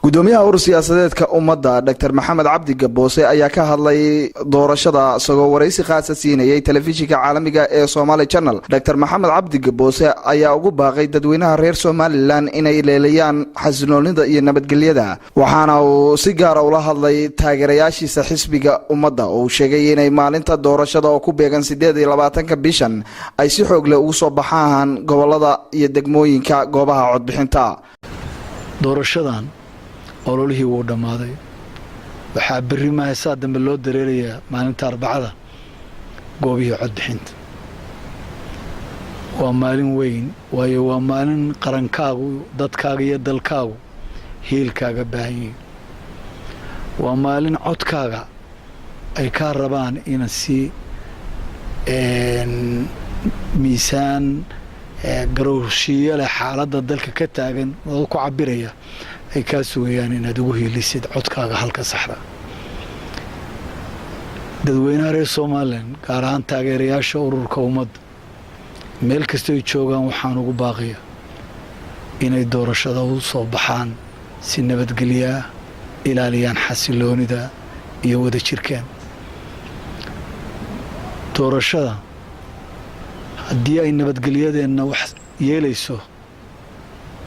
Gudoomiyaha urur siyaasadeedka Ummadda, Dr Maxamed Cabdi Gaboose, ayaa ka hadlay doorashada, isagoo waraysi khaasa siinayay telefishinka caalamiga ee Somali Channel. Dr Maxamed Cabdi Gaboose ayaa ugu baaqay dadweynaha reer Somaliland inay ilaaliyaan xasiloonida iyo nabadgelyada, waxaana uu si gaara ula hadlay taageerayaashiisa xisbiga Ummadda, oo uu sheegay inay maalinta doorashada oo ku beegan 28-ka bishan ay si xoog leh ugu soo baxaan gobolada iyo degmooyinka goobaha codbixinta. Doorashadan ololihii wuu dhammaaday. Waxaa berri mahaysaa dambe loo dareerayaa, maalinta Arbacada, goobihii codbixinta. Waa maalin weyn, waayo waa maalin qarankaagu, dadkaaga iyo dalkaagu hiilkaaga baahan yihiin. Waa maalin codkaaga ay kaa rabaan ina si miisaan garowshiiyo leh xaaladda dalka ka taagan oo ku cabiraya ay kaa sugayaan inaad ugu hiilisid codkaaga halka saxda. Dadweynaha reer Somaliland, gaar ahaan taageerayaasha ururka Ummadda, meel kasta ay joogaan, waxaan ugu baaqaya inay doorashada u soo baxaan si nabadgelyaa, ilaaliyaan xasiloonida iyo wadajirkeen. Doorashada haddii ay nabadgelyadeenna wax yeelayso,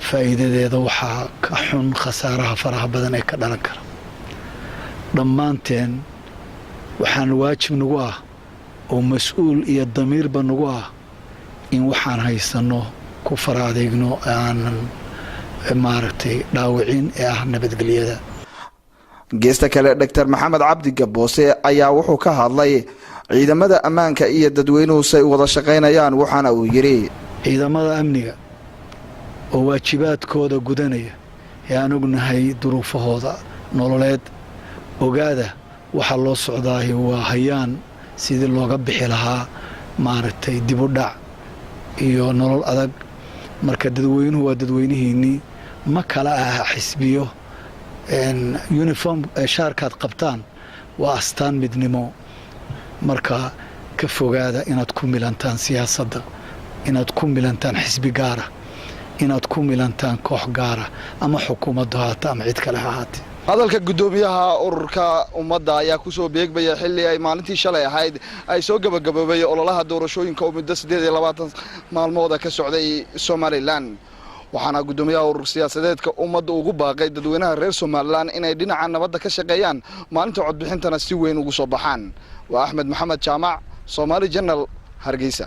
faa'iidadeeda waxaa ka xun khasaaraha faraha badan ee ka dhalan kara. Dhammaanteen waxaan waajib nagu ah oo mas-uul iyo damiirba nagu ah in waxaan haysanno ku fara adeegno, aanan maaragtay dhaawicin ee ah nabadgelyada. Geesta kale, Dr Maxamed Cabdi Gaboose ayaa wuxuu ka hadlay ciidamada ammaanka iyo dadweynuhu say wada shaqaynayaan, waxaana uu yidhi: Ciidamada amniga oo waajibaadkooda gudanaya ee aan ognahay duruufahooda nololeed, ogaada, waxaa loo socdaahi waa hayaan sidii looga bixi lahaa, maaragtay, dib u dhac iyo nolol adag. Marka dadweynuhu waa dadweynihiinnii, ma kala aha xisbiyo. Uniform shaarkaad qabtaan waa astaan midnimo. Marka ka fogaada inaad ku milantaan siyaasadda, inaad ku milantaan xisbi gaara, inaad ku milantaan koox gaara, ama xukuumaddu haata ama cid kale ha ahaatee. Hadalka guddoomiyaha ururka Ummadda ayaa kusoo beegmaya xilli ay maalintii shalay ahayd ay soo gebagaboobay ololaha doorashooyinka oo muddo 28 maalmooda ka socday Somaliland, waxaana guddoomiyaha urur siyaasadeedka Ummadda ugu baaqay dadweynaha reer Somaliland inay dhinaca nabadda ka shaqeeyaan, maalinta codbixintana si weyn ugu soo baxaan. Waa Axmed Maxamed Jaamac, Somaali Channel, Hargeysa.